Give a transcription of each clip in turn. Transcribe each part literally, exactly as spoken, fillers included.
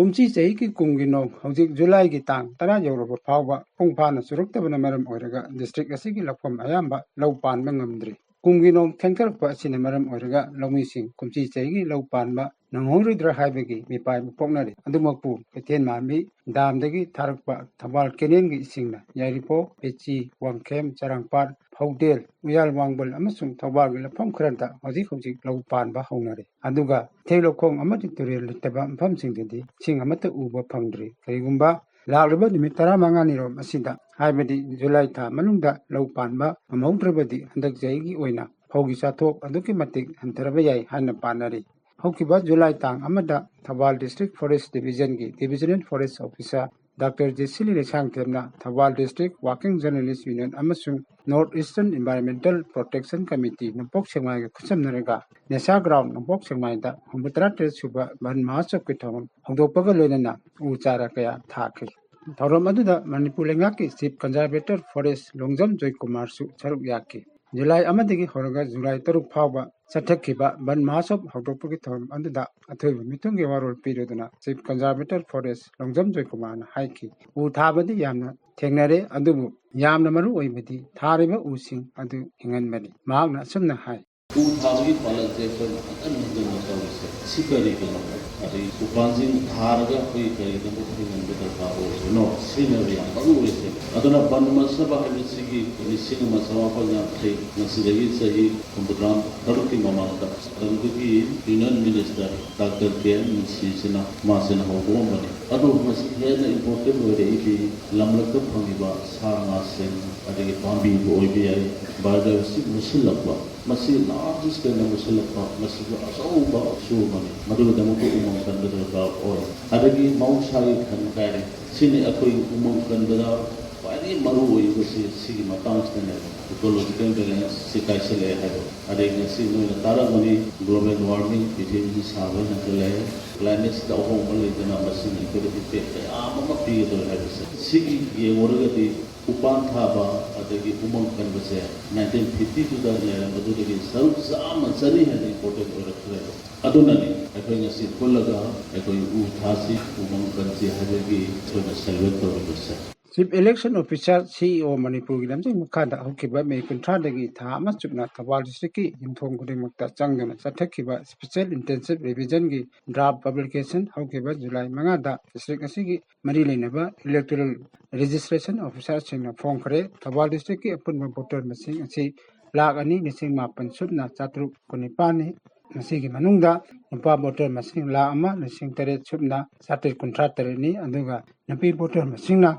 ꯀꯨꯝꯁꯤ ꯆꯍꯤꯒꯤ ꯀꯨꯝꯒꯤ ꯅꯣꯡ ꯍꯧꯖꯤꯛ ꯖꯨꯂꯥꯏꯒꯤ ꯇꯥꯡ ꯇꯔꯥ ꯌꯧꯔꯕ ꯐꯥꯎꯕ ꯃꯄꯨꯡ ꯐꯥꯅ ꯆꯨꯔꯛꯇꯕꯅ ꯃꯔꯝ ꯑꯣꯏꯔꯒ ꯗꯤꯁꯇ꯭ꯔꯤꯛ ꯑꯁꯤꯒꯤ ꯂꯧꯐꯝ ꯑꯌꯥꯝꯕ ꯂꯧ ꯄꯥꯟꯕ ꯉꯝꯗ꯭ꯔꯤ꯫ ꯀꯨꯝꯒꯤ ꯅꯣꯡ ꯊꯦꯡꯊꯔꯛꯄ ꯑꯁꯤꯅ ꯃꯔꯝ ꯑꯣꯏꯔꯒ ꯂꯧꯃꯤꯁꯤꯡ ꯀꯨꯝꯁꯤ ꯆꯍꯤꯒꯤ ꯂꯧ ꯄꯥꯟꯕ ꯅꯪꯍꯧꯔꯣꯏꯗ꯭ꯔꯥ ꯍꯥꯏꯕꯒꯤ ꯃꯤꯄꯥꯏꯕ ꯄꯣꯛꯅꯔꯤ꯫ ꯑꯗꯨꯃꯛꯄꯨ ꯀꯩꯊꯦꯜ ꯃꯥꯟꯕꯤ ꯗꯥꯝꯗꯒꯤ ꯊꯥꯔꯛꯄ ꯊꯧꯕꯥꯜ ꯀꯦꯅꯦꯜꯒꯤ ꯏꯁꯤꯡꯅ ꯌꯥꯏꯔꯤꯄꯣꯛ, ꯄꯦꯆꯤ, ꯋꯥꯡꯈꯦꯝ, ꯆꯔꯥꯡꯄꯥꯠ, ꯐꯧꯗꯦꯜ, ꯎꯌꯥꯜ ꯋꯥꯡꯕꯜ ꯑꯃꯁꯨꯡ ꯊꯧꯕꯥꯜꯒꯤ ꯂꯧꯐꯝ ꯈꯔꯗ ꯍꯧꯖꯤꯛ ꯍꯧꯖꯤꯛ ꯂꯧ ꯄꯥꯟꯕ ꯍꯧꯅꯔꯦ꯫ ꯑꯗꯨꯒ ꯏꯊꯩ ꯂꯧꯈꯣꯡ ꯑꯃꯗꯤ ꯇꯨꯔꯦꯜ ꯂꯩꯇꯕ ꯃꯐꯝꯁꯤꯡꯗꯗꯤ ꯏꯁꯤꯡ ꯑꯃꯠꯇ ꯎꯕ ꯐꯪꯗ꯭ꯔꯤ꯫ ꯀꯔꯤꯒꯨꯝꯕ ꯂꯥꯛꯂꯤꯕ ꯅꯨꯃꯤꯠ ꯇꯔꯥꯃꯉꯥꯅꯤꯔꯣꯝ ꯑꯁꯤꯗ, ꯍꯥꯏꯕꯗꯤ ꯖꯨꯂꯥꯏ ꯊꯥ ꯃꯅꯨꯡꯗ ꯂꯧ ꯄꯥꯟꯕ ꯉꯝꯍꯧꯗ꯭ꯔꯕꯗꯤ ꯍꯟꯗꯛ ꯆꯍꯤꯒꯤ ꯑꯣꯏꯅ ꯐꯧꯒꯤ ꯆꯥꯊꯣꯛ ꯑꯗꯨꯛꯀꯤ ꯃꯇꯤꯛ ꯍꯟꯊꯔꯕ ꯌꯥꯏ ꯍꯥꯏꯅ ꯄꯥꯅꯔꯤ꯫ ꯍꯧꯈꯤꯕ ꯖꯨꯂꯥꯏ ꯇꯥꯡ ꯑꯃꯗ ꯊꯧꯕꯥꯜ ꯗꯤꯁꯇ꯭ꯔꯤꯛ ꯐꯣꯔꯦꯁ ꯗꯤꯕꯤꯖꯟꯒꯤ divisional forest officer doctor Jesily ꯂꯩꯁꯥꯡꯊꯦꯝꯅ Thoubal district working journalist union ꯑꯃꯁꯨꯡ north eastern environmental protection committee Nongpok ꯁꯦꯛꯃꯥꯏꯒ ꯈꯨꯠꯁꯝꯅꯔꯒ ꯅꯦꯁꯥ ꯒ꯭ꯔꯥꯎꯟ ꯅꯣꯡꯄꯣꯛ ꯁꯦꯛꯃꯥꯏꯗ ꯍꯨꯝꯐꯨꯇꯔꯥ ꯇꯔꯦꯠ ꯁꯨꯕ ꯕꯟ ꯃꯍꯣꯠꯁꯕꯀꯤ ꯊꯧꯔꯝ ꯍꯧꯗꯣꯛꯄꯒ ꯂꯣꯏꯅꯅ ꯎ ꯆꯥꯔꯥ ꯀꯌꯥ ꯊꯥꯈꯤ꯫ ꯊꯧꯔꯝ ꯑꯗꯨꯗ ꯃꯅꯤꯄꯨꯔ ꯂꯩꯉꯥꯛꯀꯤ ꯆꯤꯐ ꯀꯟꯖꯥꯔꯕꯦꯇꯔ ꯐꯣꯔꯦꯁ ꯂꯣꯡꯖꯝ ꯖꯣꯏꯀꯨꯃꯥꯔꯁꯨ ꯁꯔꯨꯛ ꯌꯥꯈꯤ꯫ ꯖꯨꯂꯥꯏ ꯑꯃꯗꯒꯤ ꯍꯧꯔꯒ ꯖꯨꯂꯥꯏ ꯇꯔꯨꯛ ꯐꯥꯎꯕ ꯆꯠꯊꯈꯤꯕ ꯕꯟ ꯃꯍꯣꯠꯁꯕ ꯍꯧꯗꯣꯛꯄꯒꯤ ꯊꯧꯔꯝ ꯑꯗꯨꯗ ꯑꯊꯣꯏꯕ ꯃꯤꯊꯨꯡꯒꯤ ꯋꯥꯔꯣꯜ ꯄꯤꯔꯗꯨꯅ ꯆꯤꯐ ꯀꯟꯖꯥꯔꯕꯦꯇꯔ ꯐꯣꯔꯦꯁ ꯂꯣꯡꯖꯝ ꯖꯣꯏꯀꯨꯃꯥꯔꯅ ꯍꯥꯏꯈꯤ, ꯎ ꯊꯥꯕꯗꯤ ꯌꯥꯝꯅ ꯊꯦꯡꯅꯔꯦ, ꯑꯗꯨꯕꯨ ꯌꯥꯝꯅ ꯃꯔꯨ ꯑꯣꯏꯕꯗꯤ ꯊꯥꯔꯤꯕ ꯎꯁꯤꯡ ꯑꯗꯨ ꯍꯤꯡꯍꯟꯕꯅꯤ꯫ ꯃꯍꯥꯛꯅ ꯑꯁꯨꯝꯅ ꯍꯥꯏ꯫ ꯎ ꯊꯥꯕꯒꯤ ꯄꯥꯂꯟꯁꯦ ꯑꯩꯈꯣꯏꯅ ꯍꯟꯖꯤꯟ ꯍꯟꯖꯤꯟꯅ ꯇꯧꯔꯤꯁꯦ ꯁꯤ ꯀꯔꯤꯒꯤꯅꯣ? ꯑꯗꯩ ꯎꯄꯥꯟꯁꯤꯡ ꯊꯥꯔꯒ ꯑꯩꯈꯣꯏ ꯀꯔꯤꯒꯤꯗꯃꯛ ꯍꯤꯡꯍꯟꯕ ꯗꯔꯀꯥꯔ ꯑꯣꯏꯔꯤꯕꯅꯣ? ꯁꯤꯅꯦꯕ ꯌꯥꯝ ꯃꯔꯨ ꯑꯣꯏꯔꯤꯁꯦ꯫ ꯑꯗꯨꯅ ꯕꯟ ꯃꯍꯣꯠꯁꯕ ꯍꯥꯏꯕꯁꯤꯒꯤ ꯂꯤꯁꯤꯡ ꯑꯃ ꯆꯃꯥꯄꯜ ꯌꯥꯡꯈꯩ ꯉꯁꯤꯗꯒꯤ ꯆꯍꯤ ꯍꯨꯝꯐꯨꯇꯔꯥ ꯇꯔꯨꯛꯀꯤ ꯃꯃꯥꯡꯗ ꯑꯗꯨꯗꯒꯤ union minister doctor K N ꯃꯨꯟꯁꯤꯁꯤꯅ ꯃꯥꯁꯤꯅ ꯍꯧꯗꯣꯛꯑꯝꯕꯅꯤ꯫ ꯑꯗꯨ ꯃꯁꯤ ꯍꯦꯟꯅ ꯏꯝꯄꯣꯔꯇꯦꯟ ꯑꯣꯏꯔꯛꯏꯗꯤ ꯂꯝꯂꯛꯇ ꯐꯪꯉꯤꯕ ꯁꯥ ꯉꯥꯁꯤꯡ, ꯑꯗꯒꯤ ꯄꯥꯝꯕꯤꯕꯨ ꯑꯣꯏꯕ ꯌꯥꯏ, ꯕꯥꯏꯑꯣꯗꯥꯏꯕꯔꯁꯤꯇꯤ ꯃꯨꯠꯁꯤꯜꯂꯛꯄ, ꯃꯁꯤ ꯂꯥꯔꯖ ꯁ꯭ꯀꯦꯜꯗ ꯃꯨꯠꯁꯤꯜꯂꯛꯄ, ꯃꯁꯤꯁꯨ ꯑꯆꯧꯕ ꯏꯁꯨ ꯑꯃꯅꯤ꯫ ꯃꯗꯨꯒꯤꯗꯃꯛꯇ ꯎꯃꯪ ꯀꯟꯕ ꯗꯔꯀꯥꯔ ꯑꯣꯏ꯫ ꯑꯗꯒꯤ ꯃꯍꯧꯁꯥꯒꯤ ꯈꯟ ꯀꯥꯏꯔꯦ꯫ ꯁꯤꯅꯤ ꯑꯩꯈꯣꯏ ꯎꯃꯪ ꯀꯟꯕꯗ ꯈ꯭ꯋꯥꯏꯗꯒꯤ ꯃꯔꯨ ꯑꯣꯏꯔꯤꯕꯁꯤ ꯁꯤꯒꯤ ꯃꯇꯥꯡꯁꯤꯗꯅꯦꯕ, ꯏꯀꯣꯂꯣꯖꯤꯀꯦꯜ ꯕꯦꯂꯦꯟꯁ ꯁꯤ ꯀꯥꯏꯁꯜꯂꯛꯑꯦ ꯍꯥꯏꯕ꯫ ꯑꯗꯩ ꯉꯁꯤ ꯅꯣꯏꯅ ꯇꯥꯔꯝꯒꯅꯤ, ꯒ꯭ꯂꯣꯕꯦꯜ ꯋꯥꯔꯃꯤꯡ, ꯄ꯭ꯔꯤꯊꯤꯕꯤꯁꯤ ꯁꯥꯕ ꯍꯦꯟꯒꯠꯂꯛꯑꯦ, ꯀ꯭ꯂꯥꯏꯃꯦꯠꯁꯤꯗ ꯑꯍꯣꯡꯕ ꯂꯩꯗꯅ ꯃꯁꯤꯅ ꯑꯩꯈꯣꯏꯗ ꯏꯝꯄꯦꯛ ꯀꯌꯥ ꯑꯃ ꯄꯤꯒꯗꯧꯔꯦ ꯍꯥꯏꯕꯁꯦ꯫ ꯁꯤꯒꯤ ꯌꯦꯡꯉꯨꯔꯒꯗꯤ ꯎꯄꯥꯟ ꯊꯥꯕ ꯑꯗꯒꯤ ꯎꯃꯪ ꯀꯟꯕꯁꯦ ꯅꯥꯏꯟꯇꯤꯟ ꯐꯤꯐꯇꯤꯗꯨꯗ ꯂꯩꯔꯝꯕꯗꯨꯗꯒꯤ ꯁꯔꯨꯛ ꯆꯥꯝꯃ ꯆꯅꯤ ꯍꯦꯟꯅ ꯏꯝꯄꯣꯔꯇꯦꯟ ꯑꯣꯏꯔꯛꯈ꯭ꯔꯦꯕ꯫ ꯑꯗꯨꯅꯅꯤ ꯑꯩꯈꯣꯏ ꯉꯁꯤ ꯄꯨꯜꯂꯒ ꯑꯩꯈꯣꯏ ꯎ ꯊꯥꯁꯤ, ꯎꯃꯪ ꯀꯟꯁꯤ ꯍꯥꯏꯕꯒꯤ ꯑꯩꯈꯣꯏꯅ ꯁꯦꯂꯦꯕ꯭ꯔꯦꯠ ꯇꯧꯔꯤꯕꯁꯦ꯫ ꯆꯤꯐ ꯏꯂꯦꯛꯁꯟ ꯑꯣꯐꯤꯁꯥꯔ, ꯁꯤ ꯏ ꯑꯣ, ꯃꯅꯤꯄꯨꯔꯒꯤ ꯂꯝꯖꯤꯡ ꯃꯈꯥꯗ ꯍꯧꯈꯤꯕ ꯃꯦ ꯀꯨꯟꯊ꯭ꯔꯥꯗꯒꯤ ꯊꯥ ꯑꯃ ꯆꯨꯞꯅ ꯊꯧꯕꯥꯜ ꯗꯤꯁꯇ꯭ꯔꯤꯛꯀꯤ ꯌꯨꯝꯊꯣꯡ ꯈꯨꯗꯤꯡꯃꯛꯇ ꯆꯪꯗꯨꯅ ꯆꯠꯊꯈꯤꯕ ꯁ꯭ꯄꯦꯁꯦꯜ ꯏꯟꯇꯦꯟꯁꯤꯚ ꯔꯤꯚꯤꯖꯟꯒꯤ ꯗ꯭ꯔꯥꯐ ꯄꯕ꯭ꯂꯤꯀꯦꯁꯟ ꯍꯧꯈꯤꯕ ꯖꯨꯂꯥꯏ ꯃꯉꯥꯗ ꯗꯤꯁꯇ꯭ꯔꯤꯛ ꯑꯁꯤꯒꯤ ꯃꯔꯤ ꯂꯩꯅꯕ ꯏꯂꯦꯛꯇꯣꯔꯦꯜ ꯔꯦꯖꯤꯁꯇ꯭ꯔꯦꯁꯟ ꯑꯣꯐꯤꯁꯥꯔꯁꯤꯡꯅ ꯐꯣꯡꯈ꯭ꯔꯦ꯫ ꯊꯧꯕꯥꯜ ꯗꯤꯁꯇ꯭ꯔꯤꯛꯀꯤ ꯑꯄꯨꯟꯕ ꯚꯣꯇꯔ ꯃꯁꯤꯡ ꯑꯁꯤ ꯂꯥꯈ ꯑꯅꯤ ꯂꯤꯁꯤꯡ ꯃꯥꯄꯟ ꯁꯨꯞꯅ ꯆꯥꯇ꯭ꯔꯨꯛ ꯀꯨꯟꯅꯤꯄꯥꯟꯅꯤ꯫ ꯃꯁꯤꯒꯤ ꯃꯅꯨꯡꯗ ꯅꯨꯄꯥ ꯚꯣꯇꯔ ꯃꯁꯤꯡ ꯂꯥꯈ ꯑꯃ ꯂꯤꯁꯤꯡ ꯇꯔꯦꯠ ꯁꯨꯞꯅ ꯆꯥꯇ꯭ꯔꯦꯠ ꯀꯨꯟꯊ꯭ꯔꯥ ꯇꯔꯦꯠꯅꯤ꯫ ꯑꯗꯨꯒ ꯅꯨꯄꯤ ꯚꯣꯇꯔ ꯃꯁꯤꯡꯅ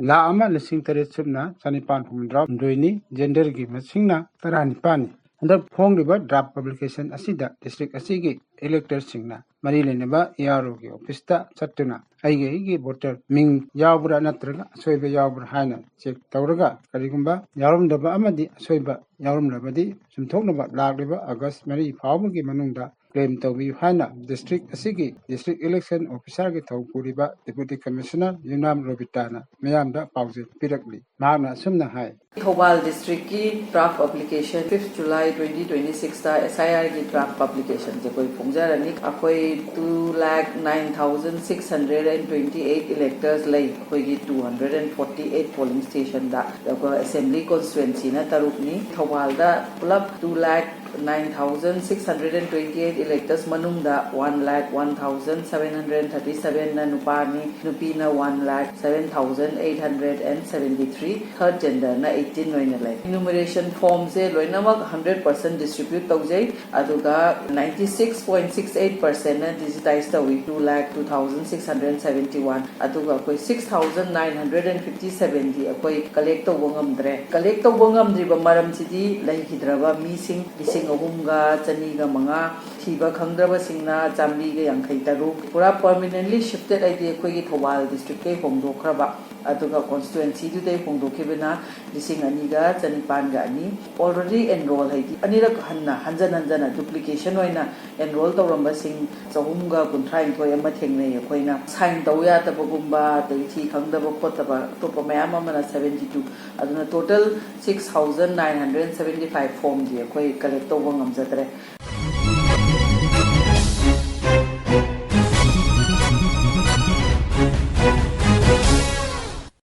ꯂꯥꯈ ꯑꯃ ꯂꯤꯁꯤꯡ ꯇꯔꯦꯠ ꯁꯨꯞꯅ ꯆꯅꯤꯄꯥꯟ ꯍꯨꯝꯐꯨꯇꯔꯥꯍꯨꯝꯗꯣꯏꯅꯤ꯫ ꯖꯦꯟꯗꯔꯒꯤ ꯃꯁꯤꯡꯅ ꯇꯔꯥꯅꯤꯄꯥꯟꯅꯤ꯫ ꯍꯟꯗꯛ ꯐꯣꯡꯂꯤꯕ ꯗ꯭ꯔꯥꯐ ꯄꯕ꯭ꯂꯤꯀꯦꯁꯟ ꯑꯁꯤꯗ ꯗꯤꯁꯇ꯭ꯔꯤꯛ ꯑꯁꯤꯒꯤ ꯏꯂꯦꯛꯇꯔꯁꯤꯡꯅ ꯃꯔꯤ ꯂꯩꯅꯕ ꯏ ꯑꯥꯔ ꯑꯣꯒꯤ ꯑꯣꯐꯤꯁꯇ ꯆꯠꯇꯨꯅ ꯑꯩꯒꯤ ꯑꯩꯒꯤ ꯚꯣꯇꯔ ꯃꯤꯡ ꯌꯥꯎꯕ꯭ꯔꯥ ꯅꯠꯇ꯭ꯔꯒ ꯑꯁꯣꯏꯕ ꯌꯥꯎꯕ꯭ꯔꯥ ꯍꯥꯏꯅ ꯆꯦꯛ ꯇꯧꯔꯒ, ꯀꯔꯤꯒꯨꯝꯕ ꯌꯥꯎꯔꯝꯗꯕ ꯑꯃꯗꯤ ꯑꯁꯣꯏꯕ ꯌꯥꯎꯔꯝꯂꯕꯗꯤ, ꯆꯨꯝꯊꯣꯛꯅꯕ ꯂꯥꯛꯂꯤꯕ ꯑꯥꯒꯁ ꯃꯔꯤ ꯐꯥꯎꯕꯒꯤ ꯃꯅꯨꯡꯗ ꯀ꯭ꯂꯦꯝ ꯇꯧꯕꯤꯌꯨ ꯍꯥꯏꯅ ꯗꯤꯁꯇ꯭ꯔꯤꯛ ꯑꯁꯤꯒꯤ ꯗꯤꯁꯇ꯭ꯔꯤꯛ ꯏꯂꯦꯛꯁꯟ ꯑꯣꯐꯤꯁꯥꯔꯒꯤ ꯊꯧ ꯄꯨꯔꯤꯕ ꯗꯦꯄꯨꯇꯤ ꯀꯃꯤꯁꯅꯔ ꯌꯨꯅꯥꯝ ꯔꯣꯕꯤꯇꯥꯅ ꯃꯤꯌꯥꯝꯗ ꯄꯥꯎꯖꯦꯜ ꯄꯤꯔꯛꯂꯤ꯫ ꯃꯍꯥꯛꯅ ꯑꯁꯨꯝꯅ ꯍꯥꯏ꯫ ꯊꯧꯕꯥꯜ ꯗꯤꯁꯇ꯭ꯔꯤꯛꯀꯤ draft publication fifth July twenty twenty sixth S I ꯑꯥꯔꯒꯤ ꯗ꯭ꯔꯥꯐ ꯄꯕ꯭ꯂꯤꯀꯦꯁꯟꯁꯦ ꯑꯩꯈꯣꯏ ꯐꯣꯡꯖꯔꯅꯤ꯫ ꯑꯩꯈꯣꯏ two lakh nine thousand six hundred and twenty eight electors ꯂꯩ ꯑꯩꯈꯣꯏꯒꯤ two hundred and forty eight polling stationꯗ꯫ ꯑꯗꯨꯒ ꯑꯦꯁꯦꯝꯕ꯭ꯂꯤ ꯀꯣꯟꯁꯇꯤꯇ꯭ꯋꯦꯟꯁꯤꯅ ꯇꯔꯨꯛꯅꯤ꯫ ꯊꯧꯕꯥꯜꯗ ꯄꯨꯂꯞ two lakh nine thousand six hundred and twenty eight electors ꯃꯅꯨꯡꯗ one lakh one thousand seven hundred thirty sevenꯅ ꯅꯨꯄꯥꯅꯤ, ꯅꯨꯄꯤꯅ one lakh seven thousand eight hundred and seventy three, third genderꯅ eighteen ꯑꯣꯏꯅ ꯂꯩ꯫ Enumeration formꯁꯦ ꯂꯣꯏꯅꯃꯛ hundred percent distribute ꯇꯧꯖꯩ, ꯑꯗꯨꯒ ninety six point six eight percentꯅ digitize ꯇꯧꯏ, two lakh two thousand six hundred seventy one꯫ ꯑꯗꯨꯒ ꯑꯩꯈꯣꯏ six thousand nine hundred and fifty sevenꯗꯤ ꯑꯩꯈꯣꯏ collect ꯇꯧꯕ ꯉꯝꯗ꯭ꯔꯦ꯫ ꯀꯂꯦꯛ ꯇꯧꯕ ꯉꯝꯗ꯭ꯔꯤꯕ ꯃꯔꯝꯁꯤꯗꯤ ꯂꯩꯈꯤꯗ꯭ꯔꯕ ꯃꯤꯁꯤꯡ, ꯃꯤꯁꯤꯡ ꯑꯍꯨꯝꯒ ꯆꯅꯤꯒ ꯃꯉꯥ, ꯊꯤꯕ ꯈꯪꯗ꯭ꯔꯕꯁꯤꯡꯅ ꯆꯥꯃꯔꯤꯒ ꯌꯥꯡꯈꯩ ꯇꯔꯨꯛ꯫ ꯄꯨꯔꯥ permanently shifted ꯍꯥꯏꯗꯤ ꯑꯩꯈꯣꯏꯒꯤ ꯊꯧꯕꯥꯜ district ꯇꯩ ꯍꯣꯡꯗꯣꯛꯈ꯭ꯔꯕ, ꯑꯗꯨꯒ constituency ꯗꯨꯗꯩ ꯍꯣꯡꯗꯣꯛꯈꯤꯕꯅ ꯂꯤꯁꯤꯡ ꯑꯅꯤꯒ ꯆꯅꯤꯄꯥꯟꯒ ꯑꯅꯤ꯫ Already enroll ꯍꯥꯏꯗꯤ ꯑꯅꯤꯔꯛ ꯍꯟꯅ ꯍꯟꯖꯟ ꯍꯟꯖꯟꯅ duplication ꯑꯣꯏꯅ enroll ꯇꯧꯔꯝꯕꯁꯤꯡ ꯆꯍꯨꯝꯒ ꯀꯨꯟꯊ꯭ꯔꯥ ꯅꯤꯊꯣꯏ ꯑꯃ ꯊꯦꯡꯅꯩ꯫ ꯑꯩꯈꯣꯏꯅ sign ꯇꯧ ꯌꯥꯗꯕꯒꯨꯝꯕ, ꯑꯗꯒꯤ ꯊꯤ ꯈꯪꯗꯕ ꯈꯣꯠꯇꯕ, ꯑꯇꯣꯞꯄ ꯃꯌꯥꯝ ꯑꯃꯅ seventy two꯫ ꯑꯗꯨꯅ total six thousand nine hundred seventy five form ꯗꯤ ꯑꯩꯈꯣꯏ collect ꯇꯧꯕ ꯉꯝꯖꯗ꯭ꯔꯦ꯫